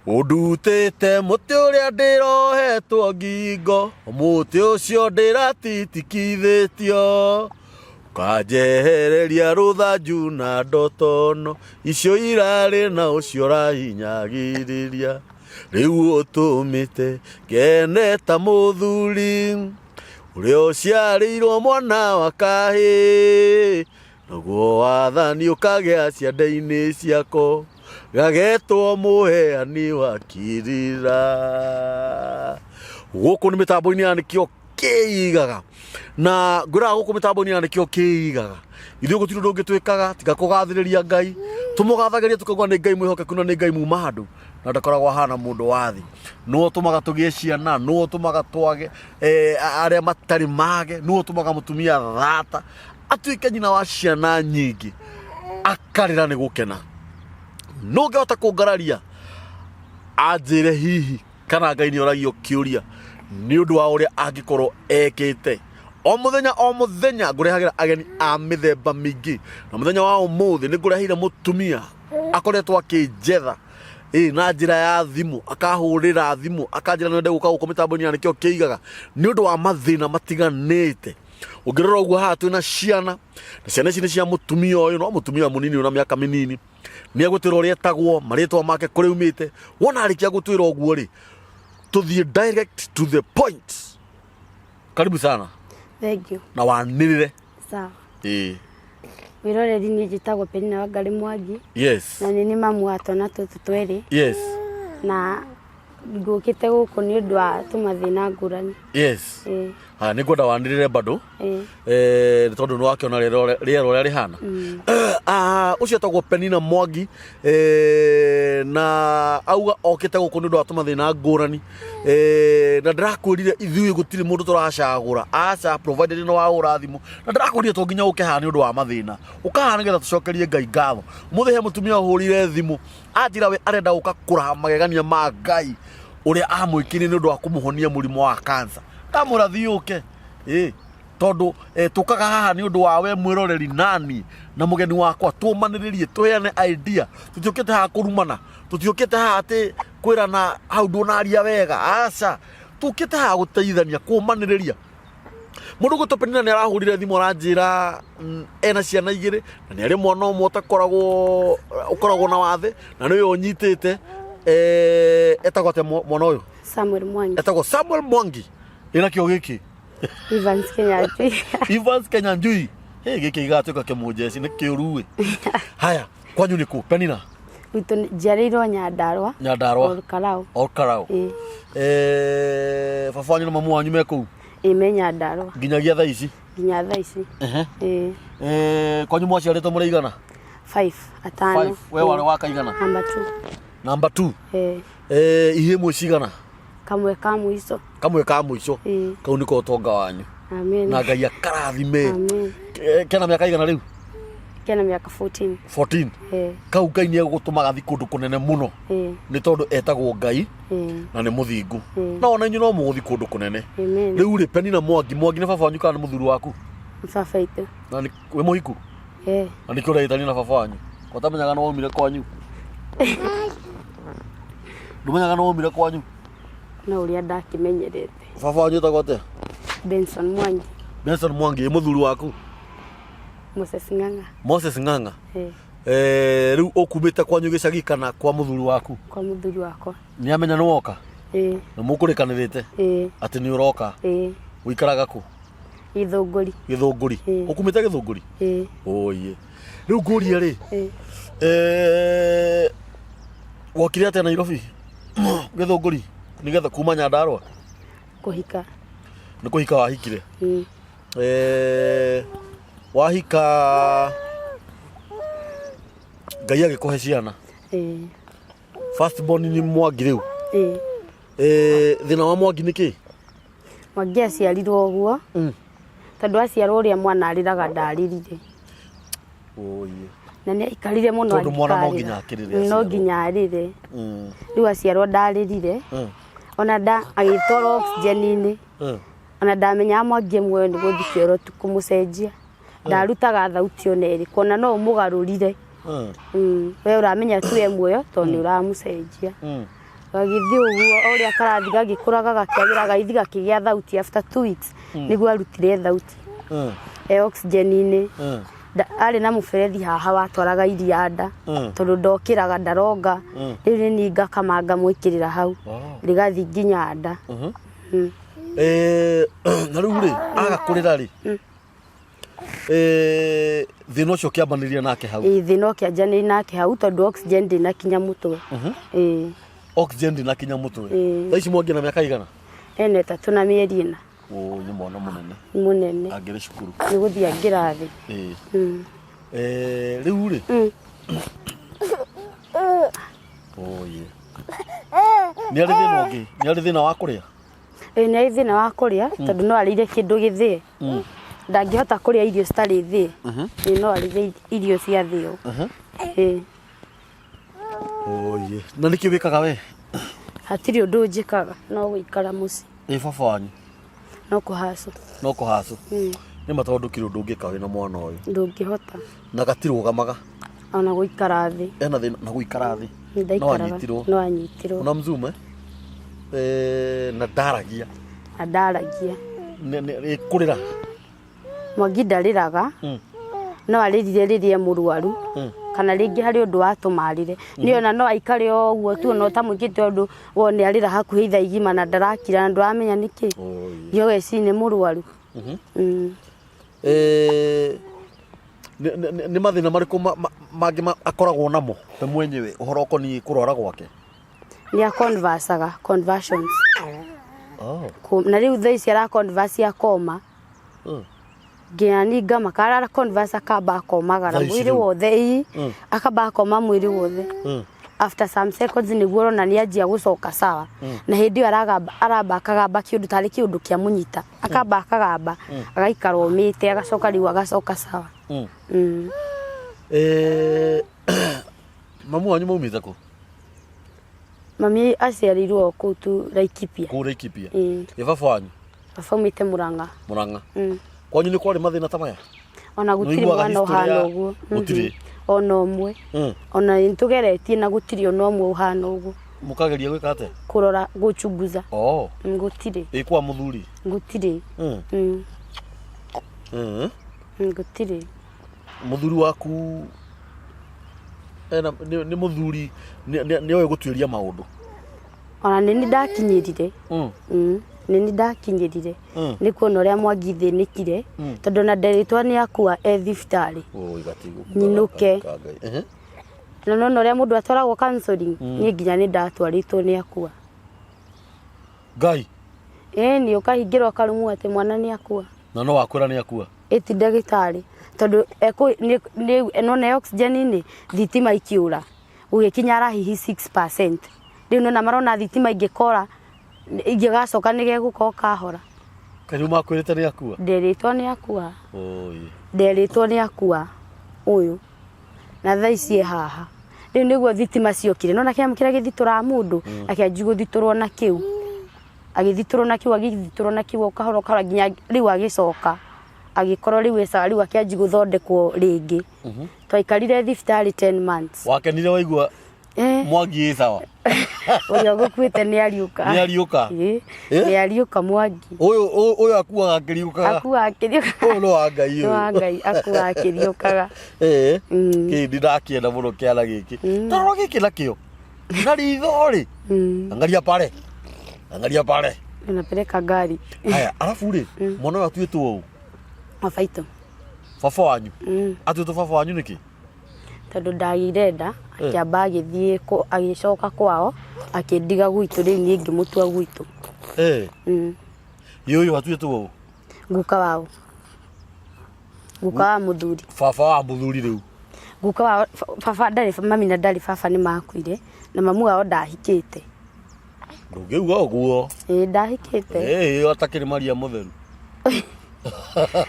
Ũndutĩte mũtĩ ũrĩa ndĩrohetwo ngingo, mũtĩ ũcio ndĩratitikithĩtio, ũkanjehereria rũthanju na ndotono, icio irarĩ na ũcio ũrahinyagĩrĩria. Rĩu ũtũmĩte ngene ta mũthuri, ũrĩa ũciarĩirwo mwana wa kahĩĩ. Naguo wathani ũkagĩa ciande-inĩ ciako, gagetwo mũheani wa kĩrĩra. Gũkũ nĩ mĩtambo-inĩ ya nĩkĩo kĩigaga na ngwĩraga gũkũ mĩtambo-inĩ ya nĩkĩo kĩigaga ithuĩ gũtirĩ ũndũ ũngĩ twĩkaga tiga kũgathĩrĩria Ngai. Tũmũgathagĩria tũkauga nĩ Ngai mwĩhokeku na nĩ Ngai muma handũ na ndakoragwo ahana mũndũ wa thĩ. Nĩwe ũtũmaga tũgĩe ciana, nĩwe ũtũmaga twage arĩa matarĩ mage, nĩwe ũtũmaga mũtumia thata atuĩke nyina wa ciana nyingĩ akarĩra nĩ gũkena. No ũngĩhota kũngararia anjĩre hihi kana Ngai nĩ oragio kĩũria nĩ ũndũ wa ũrĩa angĩkorwo ekĩte. O mũthenya o mũthenya ngũrehagĩra ageni a mĩthemba mĩingĩ, na mũthenya wa ũmũthĩ nĩ ngũreheire mũtumia akoretwo akĩnjetha ĩ na njĩra ya thimũ, akahũrĩra thimũ akanjĩra no ende gũka gũkũ mĩtambo-inĩ ya nĩkĩo kĩigaga nĩ ũndũ wa mathĩna matiganĩte. Ũngĩrora ũguo haha twĩna ciana, na ciana ici nĩ cia mũtumia ũyũ, no mũtumia mũnini ona mĩaka mĩnini. Nĩ egũtwĩra ũrĩa etagwo, marĩtwa make, kũrĩa aumĩte. Wona arĩkia gũtwĩra ũguo rĩ, tũthiĩ direct to the point. Karibu sana. Thank you. Na wanĩrĩre. Sawa. Ĩĩ. Mwĩroreri niĩ njĩtagwo Penina Wangarĩ Mwangi. Yes. Na nĩ nĩ mamu wa twana tũtũ twerĩ. Yes. Na ngũkĩte gũkũ nĩ ũndũ wa tũmathĩna ngũrani. Yes. Ĩĩ. Haya, nĩ ngwenda wanĩrĩre bado. Ĩĩ. Nĩ tondũ nĩ wakĩona rĩera ũrĩa rĩhana. Ah, ũcio etagwo Penina Mwangi na auga okĩte gũkũ nĩ ũndũ wa tũmathĩna ngũrani. Na ndĩrakwĩrire ithuĩ gũtirĩ mũndũ tũracagũra, aca, provided nĩ wahũra thimũ. Na ndĩrakwĩrire to nginya ũke haha nĩ ũndũ wa mathĩna, ũka haha nĩgetha tũcokerie Ngai ngatho. Ũmũthĩ he mũtumia ũhũrire thimũ anjĩra we arenda gũka kũraha magegania ma Ngai ũrĩa amwĩkĩire nĩ ũndũ wa kũmũhonia mũrimũ wa cancer. Ndamwĩra thiĩ ũke. Ĩ, tondũ tũkaga haha nĩ ũndũ wa we mwĩroreri nani na mũgeni wakwa, tũmanĩrĩrie, tũheane idea. Tũtiũkĩte haha kũrumana, tũtiũkĩte haha atĩ kwĩrana hau ndũnaria wega, aca. Tũkĩte haha gũteithania, kũmanĩrĩria. Mũndũ ũgwĩtwo Penina nĩ arahũrire thimũ aranjĩra ena ciana igĩrĩ na nĩ arĩ mwana ũmwe ũtakoragwo ũkoragwo na wathe na nĩwe ũnyitĩte. Etagwo atĩa mwana ũyũ? Samuel Mwangi. Etagwo Samuel Mwangi. Ĩna kĩo gĩkĩ? Evans Kenyanjui. Evans Kenyanjui. Hey, gĩkĩ gĩgatuĩka kĩmũnjeci nĩ kĩũru ĩ. Haya, kwanyu nĩ kũ? Penina? Gwitũ njiarĩirwo Nyandarua. Nyandarua. Ol Kalou. Ol Kalou. Ĩĩ. Baba wanyu na mamu wanyu me kũu? Ĩĩ me Nyandarua. Nginyagia thaa ici? Nginya thaa ici. Ĩĩ. Kwanyu mwaciarĩtwo mũrĩ aigana? 5, atano. 5. We warĩ wa kaigana? Number 2. Number 2. Ĩĩ. Ihĩĩ mwĩ cigana? Kamwe ka mũico. Kamwe ka mũico. Ĩĩ. Kau nĩko ũtonga wanyu. Amen. Na Ngai akarathime. Amen. Kena mĩaka igana rĩu? Kena mĩaka 14. 14. Ĩĩ. Kau Ngai nĩ egũgũtũma gathiĩ kũndũ kũnene mũno. Ĩĩ. Nĩ tondũ etagwo Ngai Ĩĩ. na nĩ mũthingu. Ĩĩ. Na ona inyuĩ no mũgũthiĩ kũndũ kũnene. Amen. Rĩu rĩ, Penina Mwangi, Mwangi nĩ baba wanyu kana nĩ mũthuri waku? Nĩ baba witũ. Na nĩ wĩ mũhiku? Ĩĩ. Na nĩkĩo ũreĩtania na baba wanyu? Ko ũtamenyaga nĩ waumire kwanyu? Ndũmenyaga nĩ waumire kwanyu? No ũrĩa ndakĩmenyerete. Baba wanyu etagwo atĩa? Benson Mwangi. Benson Mwangi, ĩ mũthuri waku? Moses Ng'ang'a. Moses Ng'ang'a. Ĩĩ. Rĩu ũkumĩte kwanyu gĩcagi kana kwa mũthuri waku? Kwa mũthuri wakwa. Nĩ amenya nĩ woka? Ĩĩ. Na mũkũrĩkanĩrĩte? Ĩĩ. Atĩ nĩ ũroka? Ĩĩ. Ũikaraga kũ? Gĩthũngũri. Gĩthũngũri. Ĩĩ. Ũkumĩte Gĩthũngũri? Ĩĩ. Oye. Rĩu ngũrie rĩ, Ĩĩ. Wokire atĩa Nairobi? Gĩthũngũri nĩgetha kuma Nyandarua? Kũhika. Nĩ kũhika wahikire? Ĩĩ. Wahika Ngai agĩkũhe ciana? Ĩĩ. First born nĩ Mwangi rĩu? Ĩĩ. Thĩna wa Mwangi nĩ kĩ? Mwangi aciarirwo ũguo tondũ aciarwo ũrĩa mwana arĩraga ndarĩrire. Oye. Na nĩ aikarire mũno Tondũ mwana no angĩkarĩra. nginya akĩrĩre No aciarwo. nginya arĩre. Rĩu aciarwo ndarĩrire. Ona nda agĩtwarwo oxygen-inĩ. Ona ndamenyaga Mwangi e muoyo nĩ gũthiĩ kĩoro tu kũmũcenjia. Ndarutaga thauti ona ĩrĩkũ ona no ũmũgarũrire. We ũramenya tu e muoyo tondũ nĩ ũramũcenjia. Gagĩthiĩ ũguo o ũrĩa karathi gagĩkũraga gakĩagĩra gagĩthiĩ gakĩgĩa thauti after 2 weeks nĩguo arutire thauti. E oxygen-inĩ. Arĩ na mũberethi haha watwaraga iria nda tondũ ndokĩraga ndaronga. Rĩu nĩ niĩ ngakama ngamwĩkĩrĩra hau. Rĩgathiĩ nginya nda. Na rĩu rĩ aga kũrĩra rĩ thĩna ũcio ũkĩambanĩria nake hau? Ĩĩ, thĩna ũkĩanjanĩria nake hau tondũ oxygen ndĩnakinya mũtwe. Ĩĩ. Oxygen ndĩnakinya mũtwe. Thaa ici Mwangi na mĩaka igana? Ena 3 na mĩeri 4. Ũyũ nĩ mwana mũnene. Mũnene. Angĩrĩ cukuru. Nĩ gũthiĩ angĩrathi. Ĩĩ. Rĩu rĩ oye nĩ arĩ thĩna ũngĩ, nĩ arĩ thĩna wa kũrĩa? Ĩĩ, nĩ arĩ thĩna wa kũrĩa tondũ no arĩire kĩndũ gĩthĩe. Ndangĩhota kũrĩa irio citarĩ thĩe. Ĩĩ, no arĩire irio cia thĩo. Ĩĩ. Oye na nĩkĩ wĩkaga we? Hatirĩ ũndũ njĩkaga, no gũikara mũciĩ. Ĩ baba wanyu? No kũhacũ. No kũhacũ. Nĩ ma tondũ ndũkĩrĩ ũndũ ũngĩka wĩna mwana ũyũ. Ndũngĩhota. Na gatirũgamaga. Ona gũikara thĩ. Ena thĩna na gũikara thĩ? No Ndaikaraga. anyitirwo. No anyitirwo. Una mzume na ndaragia. Na ndaragia. Ĩ kũrĩra? Mwangi ndarĩraga. No arĩrire rĩrĩa e mũrwaru kana rĩngĩ harĩ ũndũ watũma arĩre. Nĩ ona no aikare o ũguo tu ona ũtamwĩkĩte ũndũ wone arĩra hakuhĩ ithaa igima na ndarakira na ndũramenya nĩkĩ. Nginya ũgeciria nĩ mũrwaru. Nĩ mathĩna marĩkũ mangĩ akoragwo namo we mwenyewe ũhoro ũkoniĩ kũrwara gwake? Nĩ aconversaga, conversions. Oh. Na rĩu thaa ici ara converse akoma. Nginya ni ngamaka ara converse akamba akomagara Thaa ici mwĩrĩ rĩu? wothe ĩĩ. Akamba akoma mwĩrĩ wothe. After some seconds nĩguo ũrona nĩ anjia gũcoka sawa. Na hĩndĩ ĩyo aragamba aramba akagamba kĩũndũ tarĩ kĩũndũ kĩamũnyita. Akamba akagamba agaikara omĩte agacoka rĩu agacoka sawa. Mamu wanyu maumĩte kũ? Mami aciarĩirwo o kũu tu Laikipia. Kũu Laikipia? Ĩĩ. Ĩ baba wanyu? Baba aumĩte Murang'a. Murang'a. Kwanyu nĩ kwarĩ mathĩna ta maya? Ona gũtirĩ Nĩũiguaga mwana history ũhana ũguo. Gũtirĩ? Ona ũmwe. Ona nĩtũgeretie na gũtirĩ ona ũmwe ũhana ũguo. Mũkageria gwĩka atĩa? Kũrora, gũchunguza. Oh. Gũtirĩ. Ĩ kwa mũthuri? Gũtirĩ. Gũtirĩ. Mũthuri waku ena nĩ mũthuri nĩ oĩ gũtuĩria maũndũ? Ona nĩ niĩ ndakinyĩrire. Nĩ niĩ ndakinyĩrire. Nĩ kuona ũrĩa Mwangi thĩnĩkire tondũ ona nderĩtwo nĩ akua e thibitarĩ. Oi gatigo. Nyinũke. Na nona ũrĩa mũndũ atwaragwo counseling, niĩ nginya nĩ ndatwarĩtwo nĩ akua. Ngai. Ĩĩ nĩ ũkahingĩrwo karumu atĩ mwana nĩ akua. Na no wakwĩra nĩ akua? Ĩti ndagĩtarĩ tondũ nona e oxygen-inĩ thitima ikĩũra gũgĩkinya arahihi 6%. Rĩu nona marona thitima ingĩkora ingĩgacoka nĩ gegũka o kahora. Kaĩ rĩu makwĩrĩte nĩ akua? Nderĩtwo nĩ akua. Oi. Nderĩtwo nĩ akua ũyũ na thaa ici e haha. Rĩu nĩguo thitima ciokire nona kĩamũ kĩrĩa gĩthitũraga mũndũ akĩanjia gũthitũrwo na kĩu agĩthitũrwo na kĩu agĩthitũrwo na kĩu o kahora o kahora nginya rĩu agĩcoka agĩkorwo rĩu e sawa rĩu akĩanjia gũthondekwo rĩngĩ. Twaikarire thibitarĩ 10 months. Wakenire waigua Mwangi ĩ sawa? Ũrĩa ũgũkuĩte nĩ ariũka. Nĩ ariũka? Ĩĩ. Ĩ? Nĩ ariũka Mwangi. Ũyũ akuaga akĩriũkaga. Akuaga akĩriũkaga. Ũyũ nĩ wa Ngai ũyũ. Nĩ wa Ngai akuaga akĩriũkaga. Ĩĩ. Kĩĩ ndĩ ndakĩenda mũno kĩana gĩkĩ. Tarora gĩkĩ nakĩo. Na ritho rĩ. Angalia pale. Angalia pale. Unapeleka gari. Haya, arabu rĩ, mwana ũyũ atuĩtwo ũũ? Baba itũ. Baba wanyu? Atuĩtwo baba wanyu nĩkĩ? Tondũ ndagĩire nda, akĩamba agĩthiĩ agĩcoka kwao, akĩndiga gwitũ, rĩu niĩ ngĩmũtua gwitũ. Ĩ ũyũ atuĩtwo ũũ? Guka wao. Guka wa mũthuri. Baba wa mũthuri rĩu. Guka wao, baba ndarĩ, mami na ndarĩ baba nĩ makuire, na mamu wao ndahikĩte. Ndũngĩuga ũguo. Ĩĩ ndahikĩte. Ĩĩ atakĩrĩ Maria mũtheru.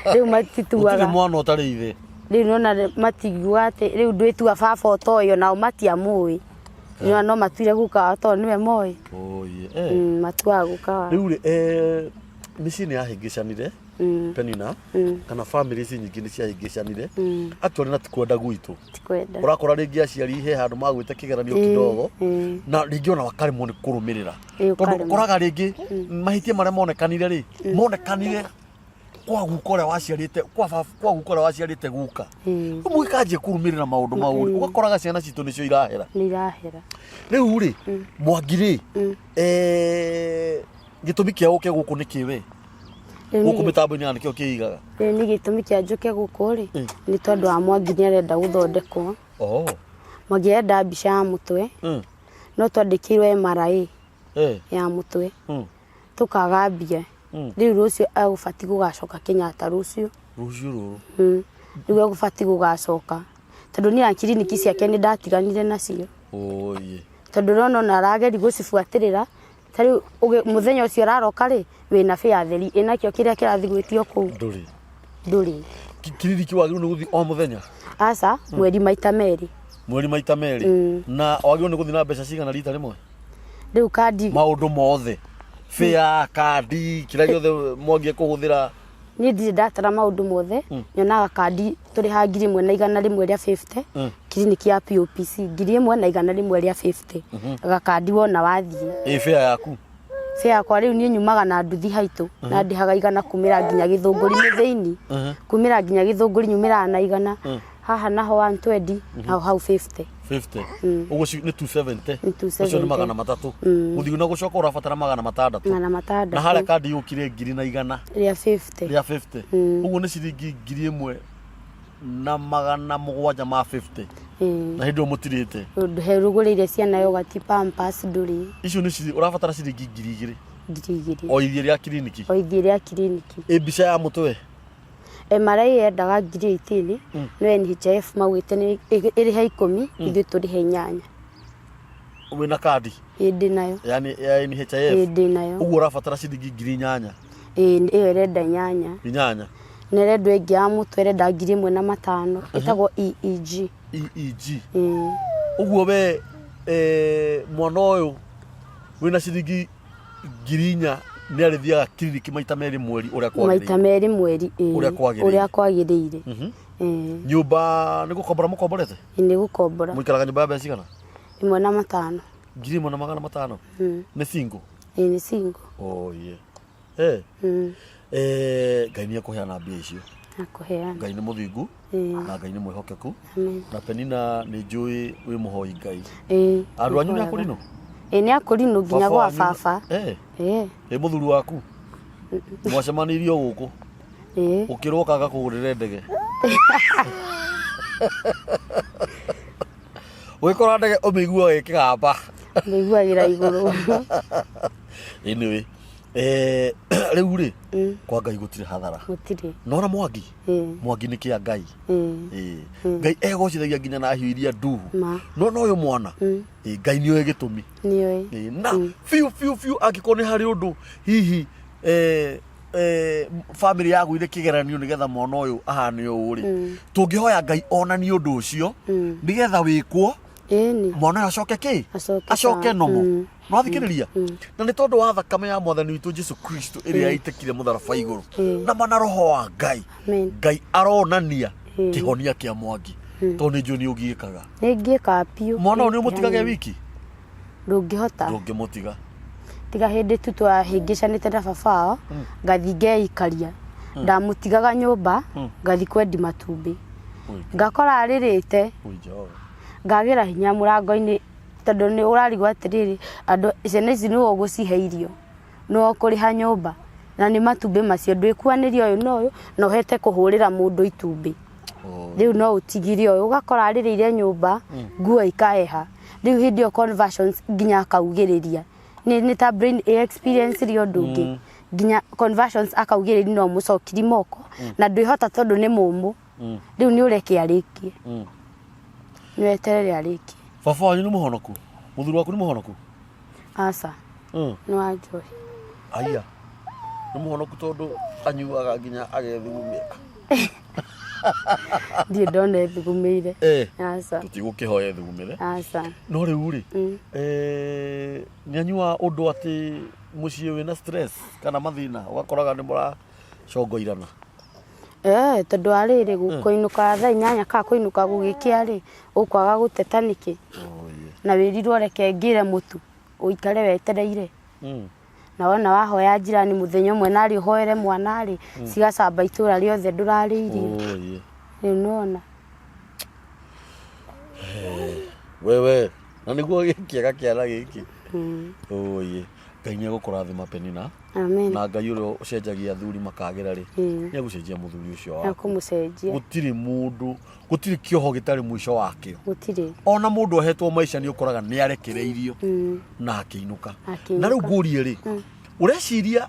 Rĩu matituaga. Gũtirĩ mwana ũtarĩ ithe. Rĩu nona matiguaga atĩ rĩu ndwĩtua baba ũtoĩ onao matiamũĩ. Nĩwona no matuire guka wao tondũ nĩwe moĩ. Oye. Matuaga guka wao. Rĩu rĩ, mĩciĩ nĩ yahĩngĩcanire. Penina kana family ici nyingĩ nĩ ciahĩngĩcanire actually na ti kwenda gwitũ. Ti kwenda. Ũrakora rĩngĩ aciari he handũ magwĩte kĩgeranio kidogo na rĩngĩ ona makaremwo nĩ kũrũmĩrĩra. Ĩĩ, Tondũ ũkaremwo. ũkoraga rĩngĩ mahĩtia marĩa monekanire rĩ, monekanire kwa guka ũrĩa waciarĩte kwa baba kwa guka ũrĩa waciarĩte guka. Rĩu mũgĩkanjia kũrũmĩrĩra maũndũ mau rĩ, ũgakoraga ciana citũ nĩcio irahera. Nĩ irahera. Rĩu rĩ, Mwangi rĩ, gĩtũmi kĩa ũke gũkũ nĩ kĩ we? Rĩu Gũkũ nĩ- mĩtambo-inĩ ya nĩkĩo kĩigaga. Rĩu nĩ gĩtũmi kĩa njũke gũkũ rĩ, nĩ tondũ wa Mwangi nĩ arenda gũthondekwo. Oh. Mwangi arenda mbica ya mũtwe, no twandĩkĩirwo MRI ya mũtwe, tũkaga mbia. Rĩu rũciũ egũbatiĩ gũgacoka Kenyatta rũciũ. Rũciũ rũrũ. Rĩu egũbatiĩ gũgacoka. Tondũ niĩ na kiriniki ciake nĩ ndatiganire nacio. Oye. Tondũ ũrona ona arageria gũcibuatĩrĩra, ta rĩu mũthenya ũcio ũraroka rĩ, wĩna bĩa theri, ĩnakĩo kĩrĩa kĩrathiĩ gwĩtio kũu? Ndũrĩ. Ndũrĩ. Kiriniki wagĩrĩirwo nĩ gũthiĩ o mũthenya? Aca, mweri maita merĩ. Mweri maita merĩ. Na wagĩrĩirwo nĩ gũthiĩ na mbeca cigana rita rĩmwe? Rĩu kandi. Maũndũ mothe. Fare, kandi, kĩrĩa gĩothe mwangi ekũhũthĩra. Niĩ ndirĩ ndatara maũndũ mothe, nyonaga kandi tũrĩhaga 1150 kiriniki ya POPC 1150 gakandi wona wathiĩ. Ĩ fare yaku? Fare yakwa rĩu niĩ nyumaga na nduthi haitũ na ndĩhaga 100 kumĩra nginya Gĩthũngũri mĩthĩinĩ, kumĩra nginya Gĩthũngũri nyumĩraga na 100, haha naho 120 naho hau 50. 50. Ũguo nĩ 270. Nĩ 270. Ũcio nĩ 300. Gũthiĩ na gũcoka ũrabatara 600. 600. Na harĩa kandi yũkire 1100. Rĩa 50. Rĩa 50. Ũguo nĩ ciringi 1750. Na hĩndĩ ĩyo mũtirĩte. He rũgũrĩire ciana yogati, Pampers ndũrĩ. Icio nĩ ciringi ũrabatara ciringi 2000. 2000. O ithiĩ rĩa kiriniki. O ithiĩ rĩa kiriniki. Ĩ mbica ya mũtwe? MRI yendaga 18,000, no NHIF maugĩte nĩ ĩrĩhe 10, ithuĩ tũrĩhe 8. Wĩna kandi? Ĩ ndĩ nayo. Yani ya NHIF? Ĩ ndĩ nayo. Ũguo ũrabatara ciringi 8000. Ĩ ĩyo ĩrenda 8. 8. Na ĩrendwo ĩngĩ ya mũtwe ĩrenda 1500 ĩtagwo EEG. EEG. Ĩ. Ũguo we mwana ũyũ wĩna ciringi 4000 nĩ arĩthiaga kiriniki maita merĩ mweri ũrĩa kwagĩrĩire. Maita merĩ mweri, ĩ. Ũrĩa kwagĩrĩire. Ũrĩa kwagĩrĩire. Ĩ. Nyũmba nĩ gũkombora mũkomborete? Nĩ gũkombora. Mũikaraga nyũmba ya mbeca cigana? 1500. 1500? Nĩ single? Ĩ nĩ single. Oh yeah. Ngai nĩ ekũheana mbia icio. Akũheana. Ngai nĩ mũthingu na Ngai nĩ mwĩhokeku. Amen. Na Penina nĩ njũĩ wĩ mũhoi Ngai. Ĩ. Andũ anyu nĩ akũrinũ? Ĩ nĩ akũrinũ nginya Baba gwa wanyu- baba. Ĩ. Ĩ mũthuri waku? Mwacemanirio gũkũ? Ĩ. Ũkĩrwo kaga kũgũrĩre ndege. Ũgĩkora ndege ũmĩiguaga ĩkĩgamba. Ũmĩiguagĩra igũrũ. Anyway, rĩu rĩ, kwa Ngai gũtirĩ hathara. Gũtirĩ. Nona Mwangi? Mwangi nĩ kĩa Ngai. Ngai egocithagia nginya na hiũ iria nduhu. Ma. No no ũyũ mwana, Ngai nĩoĩ gĩtũmi. Nĩoĩ. Na biũ biũ biũ angĩkorwo nĩ harĩ ũndũ hihi family yagũire kĩgeranio nĩgetha mwana ũyũ ahane ũũ rĩ, tũngĩhoya Ngai onanie ũndũ ũcio nĩgetha wĩkwo, Ĩni. mwana ũyũ acoke kĩ? Acoke Acoke nomo. Nĩwathikĩrĩria? Na nĩ tondũ wa thakame ya Mwathani witũ Jesu Kristo ĩrĩa yaitĩkire mũtharaba igũrũ na mana roho wa Ngai, Amen. Ngai aronania kĩhonia kĩa Mwangi, tondũ nĩ njũĩ nĩ ũgiĩkaga. Nĩ ngĩkaga biũ. Mwana ũyũ nĩ ũmũtigaga e wiki? Ndũngĩhota. Ndũngĩmũtiga. Tiga hĩndĩ tu twahĩngĩcanĩte na baba wao, ngathiĩ ngeikaria. Ndamũtigaga nyũmba, ngathiĩ kwendi matumbĩ. Ngakora arĩrĩte, ngagĩra hinya mũrango-inĩ, tondũ nĩ ũrarigwo atĩrĩrĩ, andũ ciana ici nĩwe ũgũcihe irio, nĩwe ũkũrĩha nyũmba, na nĩ matumbĩ macio, ndwĩkuanĩria ũyũ na ũyũ, na ũhete kũhũrĩra mũndũ itumbĩ. Rĩu no ũtigire ũyũ, ũgakora arĩrĩire nyũmba, nguo ikaheha. Rĩu hĩndĩ ĩyo conversions nginya akaugĩrĩria. Nĩ ta brain ĩ experience ria ũndũ ũngĩ. Nginya conversions akaugĩrĩria no mũcokiri moko, na ndwĩhota tondũ nĩ mũmũ. Rĩu nĩ ũreke arĩkie. Nĩ weterere arĩkie. Baba wanyu nĩ mũhonoku? Mũthuri waku nĩ mũhonoku? Aca. Nĩ wa njohi. Aya. Nĩ mũhonoku tondũ anyuaga nginya agethugumĩra. Ndirĩ ndona ethugumĩire. Aca. Tũtigũkĩhoya ethugumĩre. Aca. No rĩu rĩ, nĩ anyuaga ũndũ atĩ mũciĩ wĩna stress kana mathĩna, ũgakoraga nĩ mũra Congo irana. Eh, tondũ wa rĩrĩ kũinũka thaa 8 kana kũinũka gũgĩkĩa rĩ, ũkwaga gũteta nĩkĩ? Oh, yeah. Na wĩrirwo reke ngĩre mũtu ũikare wetereire. Na wona wahoya njirani mũthenya ũmwe narĩ ũhoere mwana rĩ, cigacamba itũra rĩothe ndũrarĩ irio. Oh, yeah. Rĩu nĩwona. Wewe, na nĩguo kĩega kĩana gĩkĩ. Oh, yeah. Ngai nĩ egũkũrathima Penina. Amen. Na Ngai ũrĩa ũcenjagia athuri makagĩra rĩ, nĩ egũcenjia mũthuri ũcio waku. Ekũmũcenjia. Gũtirĩ mũndũ, gũtirĩ kĩoho gĩtarĩ mũico wakĩo. Gũtirĩ. Ona mũndũ ohetwo maica nĩ ũkoraga nĩ arekereirio na akĩinũka. Akĩinũka. Na rĩu ngũrie rĩ, ũreciria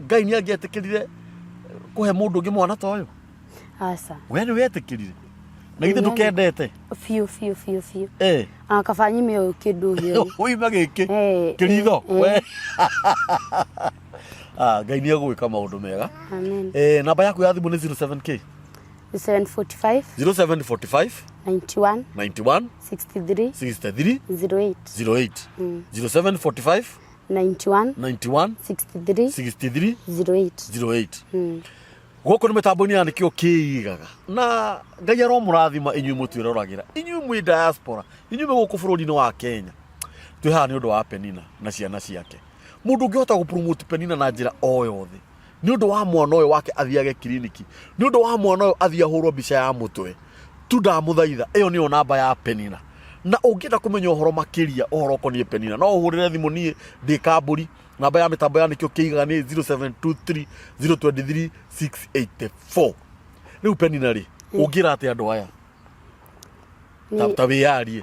Ngai nĩ angĩetĩkĩrire kũhe mũndũ ũngĩ mwana ta ũyũ? Aca. We nĩ wetĩkĩrire? Na githĩ ndũkendete? Biũ biũ biũ biũ. Eh. Ona kaba nyime ũyũ kĩndũ ũyũ. Uime gĩkĩ. Eh, Kĩritho. eh, We. Ah, Ngai nĩ egũgwĩka maũndũ mega. Amen. Eh, namba yaku ya thimũ nĩ 07K 745 0745 91 91 63 63 08 08 0745 91 91 63 63 08 08 gũkũ nĩ mĩtambo-inĩ ya nĩkĩo kĩigaga na Ngai aromũrathima inyuĩ mũtwĩroragĩra, inyuĩ mwĩ diaspora, inyuĩ mwĩ gũkũ bũrũri-inĩ wa Kenya. Twĩ haha nĩ ũndũ wa Penina na ciana ciake. Mũndũ ũngĩhota gũ promote Penina na njĩra o yothe nĩ ũndũ wa mwana ũyũ wake athiage kiriniki, nĩ ũndũ wa mwana ũyũ athiĩ ahũrwo mbica ya mũtwe tu, ndamũthaitha, ĩyo nĩyo namba ya Penina. Na ũngĩenda kũmenya ũhoro makĩria ũhoro ũkoniĩ Penina, no ũhũrĩre thimũ niĩ ndĩ Kambũri. Namba ya mĩtambo ya nĩkĩo kĩigaga nĩ 0723 023 684. Rĩu Penina rĩ, ũngĩra atĩa andũ aya? Ta wĩyarie.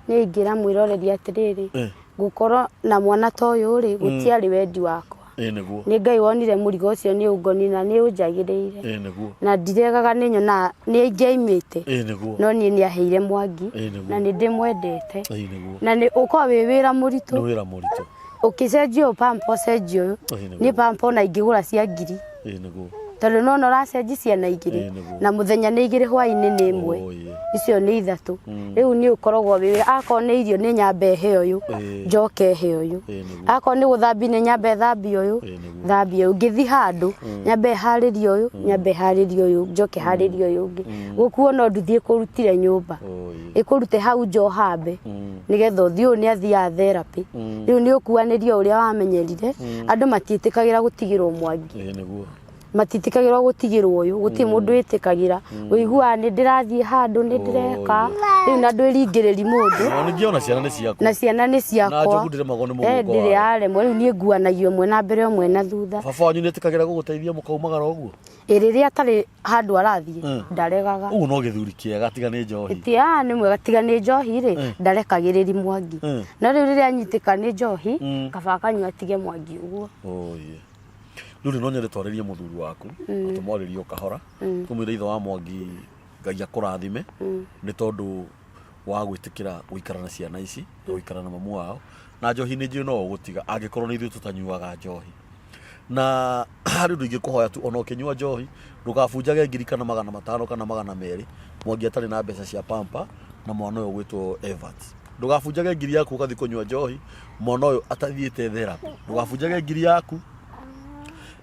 Niĩ ingĩra mwĩroreri atĩrĩrĩ, Eh. gũkorwo na mwana ta ũyũ rĩ, gũtiarĩ wendi wakwa. Ĩ nĩguo. Nĩ Ngai wonire mũrigo ũcio nĩ ũngoniĩ na nĩ ũnjagĩrĩire. Ĩ nĩguo. Na ndiregaga nĩ nyonaga nĩ ingĩaimĩte. Ĩ nĩguo. No niĩ nĩ aheire Mwangi Ĩ nĩguo. na nĩ ndĩmwendete. Ĩ nĩguo. Na nĩ ũkoragwo wĩ wĩra mũritũ. Nĩ wĩra mũritũ. Ũkĩcenjia ũyũ pamper ũcenjie ũyũ. Ĩ nĩguo. Niĩ pamper ona ingĩgũra cia ngiri. Ĩ nĩguo. Tondũ nĩwona ũracenjia ciana igĩrĩ Ĩ nĩguo. na mũthenya nĩ igĩrĩ hwainĩ nĩ ĩmwe. Oh, ĩ. Icio nĩ ithatũ. Rĩu nĩ ũkoragwo wĩ wĩra akorwo nĩ irio nĩ nyambe he ũyũ Ĩ. njoke he ũyũ. Ĩ nĩguo. Akorwo nĩ gũthambia nĩ nyambe thambie ũyũ Ĩ nĩguo. thambie ũyũ. Ngĩthiĩ handũ nyambe harĩrie ũyũ nyambe harĩrie ũyũ njoke harĩrie ũyũ ũngĩ. Gũkuo no nduthi ĩkũrutire nyũmba. Oh, ĩ. Ĩkũrute hau nja ũhambe nĩgetha ũthiĩ ũyũ nĩ athiaga therapy. Rĩu nĩ ũkuanĩria ũrĩa wamenyerire. Andũ matiĩtĩkagĩra gũtigĩrwo Mwangi. Ĩ nĩguo. Matiĩtĩkagĩrwo gũtigĩrwo ũyũ, gũtirĩ mũndũ wĩtĩkagĩra. Ũiguaga nĩ ndĩrathiĩ handũ nĩ ndĩreka, rĩu na ndwĩringĩrĩri mũndũ. Na ningĩ ona ciana nĩ ciaku. Na ciana nĩ ciakwa. Na njogu ndĩremagwo nĩ mũguko Eh, ndĩrĩ wayo. yaremwo, rĩu niĩ nguanagia ũmwe na mbere ũmwe na thutha. Baba wanyu nĩ etĩkagĩra gũgũteithia mũkaumagara ũguo? Ĩ rĩrĩa atarĩ handũ arathiĩ, ndaregaga. Ũguo no gĩthuri kĩega tiga nĩ njohi. Ti a nĩ mwega tiga nĩ njohi rĩ, ndarekagĩrĩri Mwangi. No rĩu rĩrĩa anyitĩka nĩ njohi, kaba akanyua atige Mwangi ũguo. Oh, yeah. Rĩu rĩ no nyende twarĩrie mũthuri waku na tũmwarĩrie o kahora tũmwĩre ithe wa Mwangi Ngai akũrathime nĩ tondũ wa gwĩtĩkĩra gũikara na ciana ici na gũikara na mamu wao na njohi nĩ njũĩ no ũgũtiga angĩkorwo nĩ ithuĩ tũtanyuaga njohi na harĩ ũndũ ingĩkũhoya tu ona ũkĩnyua njohi ndũgabunjage ngiri kana 500 kana 200 Mwangi atarĩ na mbeca cia pamper na mwana ũyũ ũgwĩtwo Evans. Ndũgabunjage ngiri yaku ũgathiĩ kũnyua njohi mwana ũyũ atathiĩte therapy. Ndũgabunjage ngiri yaku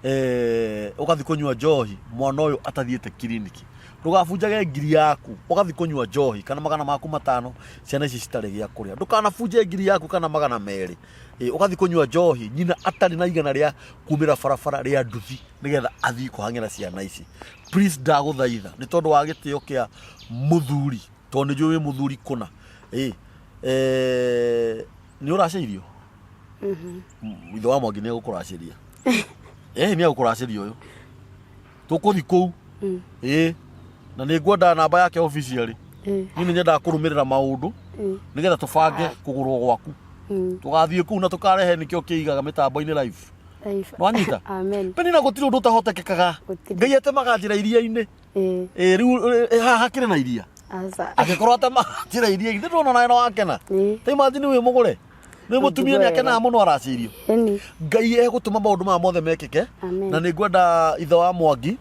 eh, ũgathiĩ kũnyua njohi mwana ũyũ atathiĩte kiriniki. Ndũgabunjage ngiri yaku ũgathiĩ kũnyua njohi kana magana maku 5 ciana ici citarĩ gĩa kũrĩa. Ndũkanabunje ngiri yaku kana 200 eh, ũgathiĩ kũnyua njohi nyina atarĩ na igana rĩa kumĩra barabara rĩa nduthi nĩgetha athiĩ kũhang'ĩra ciana ici. Please ndagũthaitha nĩ tondũ wa gĩtĩo kĩa mũthuri tondũ nĩ njũĩ wĩ mũthuri kũna. Ĩ, eh, nĩ ũracĩirio? Ithe wa Mwangi nĩ egũkũracĩria. Ĩ, nĩ egũkũracĩria ũyũ. Tũkũthi kũu. Ĩ, na nĩ ngwenda namba yake officially. Niĩ nĩ nyendaga kũrũmĩrĩra maũndũ nĩgetha tũbange kũgũrwo gwaku. Tũgathiĩ kũu na tũkarehe nĩkĩo kĩigaga mĩtambo-inĩ live. Live. Nwanyita? Amen. Penina gũtirĩ ũndũ ũtahotekekaga. Gũtirĩ. Ngai atemaga njĩra iria-inĩ. Ĩĩ. Ĩ, rĩu ĩ, haha hakĩrĩ na iria. Aca. Angĩkorwo atemaga njĩra iria-inĩ, ndũrona onawe no wakena. Ĩĩ. Ta imagine wĩ mũgũre. Nĩ mũtumia nĩ akenaga mũno aracĩirio. Ĩni. Ngai egũtũma maũndũ maya mothe mekĩke. Amen. Na nĩ ngwenda ithe wa Mwangi,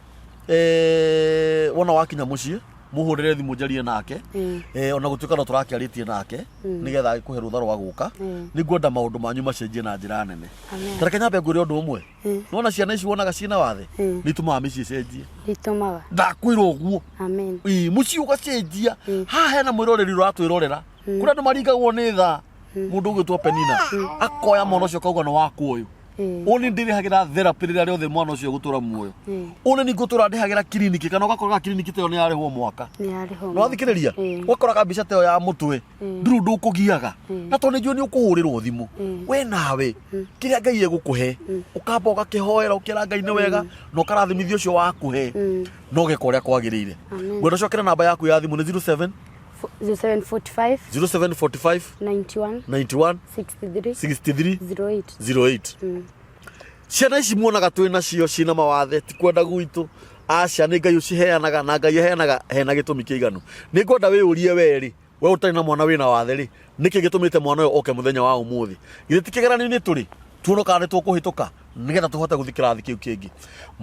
eh, wona wakinya mũciĩ, Mũhũrĩre thimũ njarie nake. Ona gũtuĩka no tũrakĩarĩtie nake nĩgetha agĩkũhe rũtha rwa gũka. Nĩ ngwenda maũndũ manyu macenjie na njĩra nene. Amen. Ta reke nyambe ngwĩre ũndũ ũmwe. Nĩwona ciana ici wonaga ciĩna wathe nĩ itũmaga mĩciĩ ĩcenjie. Nĩ itũmaga. Ndakwĩra ũguo. Amen. Ĩĩ, mũciĩ ũgacenjia. Haha hena mwĩroreri ũratwĩrorera. Kũrĩ andũ maringagwo nĩ tha. Mũndũ ũgwĩtwo Penina akoya mwana ũcio akauga nĩ wakwa ũyũ. Ũũ nĩ ndĩrĩhagĩra therapy rĩrĩa rĩothe mwana ũcio egũtũra muoyo. Ũũ nĩ niĩ ngũtũra ndĩhagĩra kiriniki kana ũgakoraga kiriniki ta ĩyo nĩ yarĩhwo mwaka. Nĩ yarĩhwo. Nĩwathikĩrĩria? Ũgakoraga mbica ta ĩyo ya mũtwe ndũrĩ ũndũ ũkũgiaga. Na tondũ nĩ njũĩ nĩ ũkũhũrĩrwo thimũ. We nawe kĩrĩa Ngai egũkũhe ũkamba ũgakĩhoera ũkera Ngai nĩ wega na ũkarathimithia ũcio wakũhe na ũgeka ũrĩa kwagĩrĩire. Ngwenda ũcokere namba yaku ya thimũ nĩ 07 0745 0745 91 91 63 63 08. 08. Ciana ici muonaga twĩ nacio ciĩna mawathe ti kwenda gwitũ, aca, nĩ Ngai ũciheanaga na Ngai aheanaga hena gĩtũmi kĩiganu. Nĩ ngwenda wĩyũrie we rĩ, we ũtarĩ na mwana wĩna wathe rĩ, nĩkĩ gĩtũmĩte mwana ũyũ oke mũthenya wa ũmũthĩ? Githĩ ti kĩgeranio-inĩ tũrĩ tuone kana nĩ tũkũhĩtũka nĩgetha tũhote gũthiĩ kĩrathi kĩu kĩngĩ.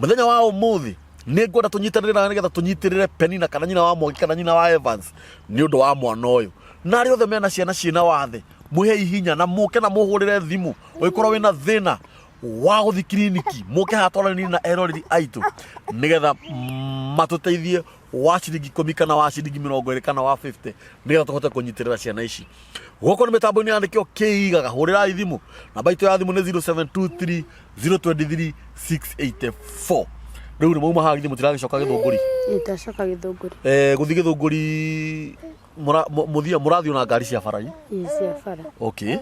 Mũthenya wa ũmũthĩ nĩ ngwenda tũnyitanĩre nawe nĩgetha tũnyitĩrĩre Penina kana nyina wa Mwangi kana nyina wa Evans nĩ ũndũ wa mwana ũyũ na arĩa othe mena ciana ciĩna wathe, mwĩhei hinya na mũke na mũhũrĩre thimũ ũngĩkorwo wĩna thĩna wa gũthiĩ kiriniki, mũke haha twaranĩrie na eroreri aitũ nĩgetha matũteithie wa ciringi 10 kana wa ciringi 20 kana wa 50 nĩgetha tũhote kũnyitĩrĩra ciana ici. Gũkũ nĩ mĩtambo-inĩ ya nĩkĩo kĩigaga. Hũrĩrai thimũ, namba itũ ya thimũ nĩ 0723 023 684. Rĩu nĩ mauma haha, githĩ mũtiragĩcoka Gĩthũngũri? Nitacoka Gĩthũngũri. Gũthiĩ Gĩthũngũri mũthia mũrathiĩ na ngari cia bara? Ĩ, cia bara. Okay,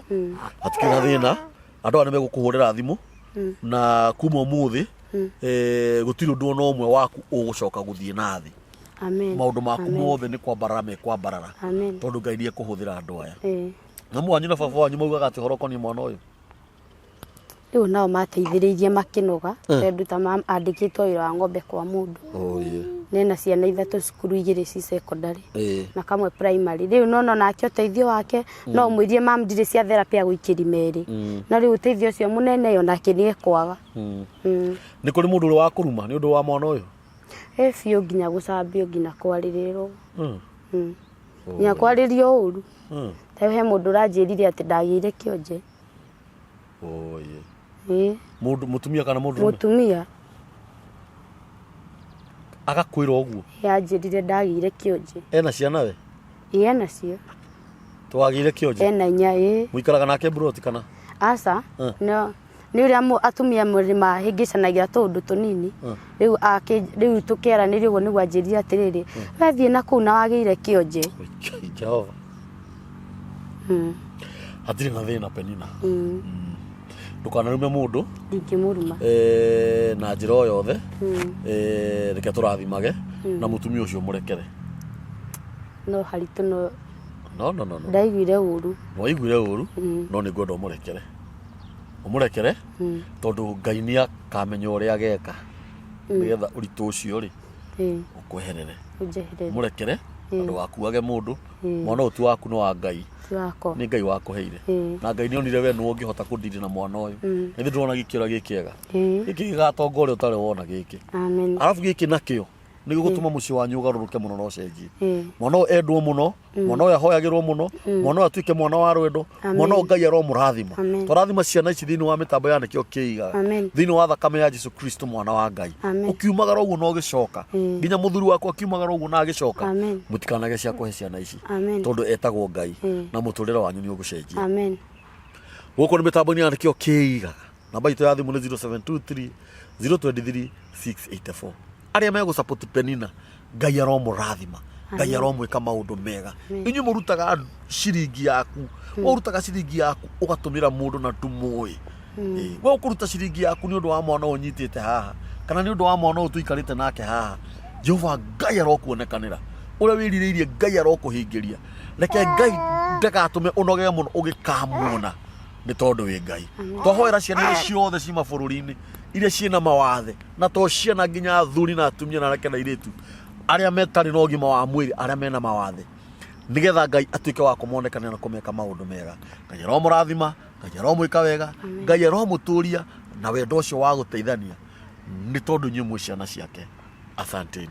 hatikĩrĩ na thĩna, andũ aya nĩ megũkũhũrĩra thimũ na kuma ũmũthĩ gũtirĩ ũndũ ona ũmwe waku ũgũcoka gũthiĩ na thĩ. Amen. Maũndũ maku Amen. mothe nĩ kwambarara mekwambarara. Amen. Tondũ Ngai nĩ ekũhũthĩra andũ aya. Mamu wanyu na baba wanyu maugaga atĩ ũhoro ũkoniĩ mwana ũyũ? Rĩu nao mateithĩrĩirie makĩnoga tondũ ta andĩkĩtwo wĩra wa ng'ombe kwa mũndũ. Oh, yeah. Nena ciana ithatũ cukuru, igĩrĩ ci secondary na kamwe primary. Rĩu no nake ũteithio wake no ũmwĩrie mam ndirĩ cia therapy agũikĩri merĩ, no rĩu ũteithio ũcio mũnene onake nĩ ekwaga. Nĩ kũrĩ mũndũ ũrĩ wa kũruma nĩ ũndũ wa mwana ũyũ? Ĩ biũ, nginya gũcambio, nginya kwarĩrĩrwo. Nginya kwarĩrio ũru. Ta he mũndũ ũranjĩrire atĩ ndagĩire kĩonje. Oh, yeah. Ĩ. Mũndũ mũtumia kana mũndũ ũrũme? Mũtumia. Agakwĩra ũguo? Yanjĩrire ndagĩire kĩonje. Ena ciana we? Ĩ, ena cio. Twagĩire kĩonje? Ena inya, ĩ. Mũikaraga nake mburoti kana? Aca. No nĩ ũrĩa atumia mũrĩ mahĩngĩcanagia tũũndũ tũnini. Rĩu rĩu tũkĩaranĩria ũguo nĩguo anjĩrire atĩrĩrĩ, we thiĩ na kũu na wagĩire kĩonje. Oi, Jehova. Hatirĩ na thĩna, Penina. Ndũkanarume mũndũ. Ndingĩmũruma. Na njĩra o yothe. Reke tũrathimage na mũtumia ũcio mũrekere. No haritũ no. No, no, no, no. Ndaiguire ũru. Waiguire ũru, no nĩ ngwenda ũmũrekere. Ũmũrekere tondũ Ngai nĩ akamenya ũrĩa ageka nĩgetha ũritũ ũcio rĩ ũkweherere. Ũnjeherere. Mũrekere na ndũgakuage mũndũ. Mwana ũyũ ti waku, nĩ wa Ngai. Ti wakwa. Nĩ Ngai wakũheire. Na Ngai nĩ onire we nĩwe ũngĩhota kũndiri na mwana ũyũ. Na ithuĩ ndĩrona gĩkĩra gĩ kĩega. Gĩkĩ gĩgatonga ũrĩa ũtarĩ wona gĩkĩ. Amen. Arabu gĩkĩ nakĩo nĩ gĩgũtũma mũciĩ wanyu ũgarũrũke mũno na ũcenjie. Mwana ũyũ endwo mũno, mwana ũyũ ahoyagĩrwo mũno, mwana ũyũ atuĩke mwana wa rwendo, mwana ũyũ Ngai aromũrathima. Amen. Tũrathima ciana ici thĩinĩ wa mĩtambo ya nĩkĩo kĩigaga. Amen. Thĩinĩ wa thakame ya Jesu Kristo mwana wa Ngai. Amen. Ũkiumagara ũguo na ũgĩcoka. Nginya mũthuri waku akiumagara ũguo na agĩcoka. Amen. Mũtikanage cia kũhe ciana ici. Amen. Tondũ etagwo Ngai na mũtũrĩre wanyu nĩ ũgũcenjia. Amen. Gũkũ nĩ mĩtambo-inĩ ya nĩkĩo kĩigaga. Namba itũ ya thimũ nĩ 0723 023 684. Arĩa megũ support Penina, Ngai aromũrathima, Ngai aromwĩka maũndũ mega. Inyuĩ mũrutaga ciringi yaku, we ũrutaga ciringi yaku ũgatũmĩra mũndũ na ndũmũĩ. We ũkũruta ciringi yaku nĩ ũndũ wa mwana ũyũ ũnyitĩte haha kana nĩ ũndũ wa mwana ũyũ tũikarĩte nake haha, Jehova Ngai arokuonekanĩra, ũrĩa wĩrirĩirie Ngai arokũhingĩria. Reke Ngai ndagatũme ũnogere mũno ũgĩkamuona nĩ tondũ wĩ Ngai. Twahoera ciana iria ciothe ci mabũrũri-inĩ iria ciĩna mawathe, na to ciana, nginya athuri na atumia na anake na airĩtu arĩa metarĩ na ũgima wa mwĩrĩ, arĩa mena mawathe, nĩgetha Ngai atuĩke wa kũmonekanĩra na kũmeka maũndũ mega. Ngai aromũrathima, Ngai aromwĩka wega, Ngai aromũtũria na wendo ũcio wa gũteithania nĩ tondũ inyuĩ mwĩ ciana ciake. Asanteni.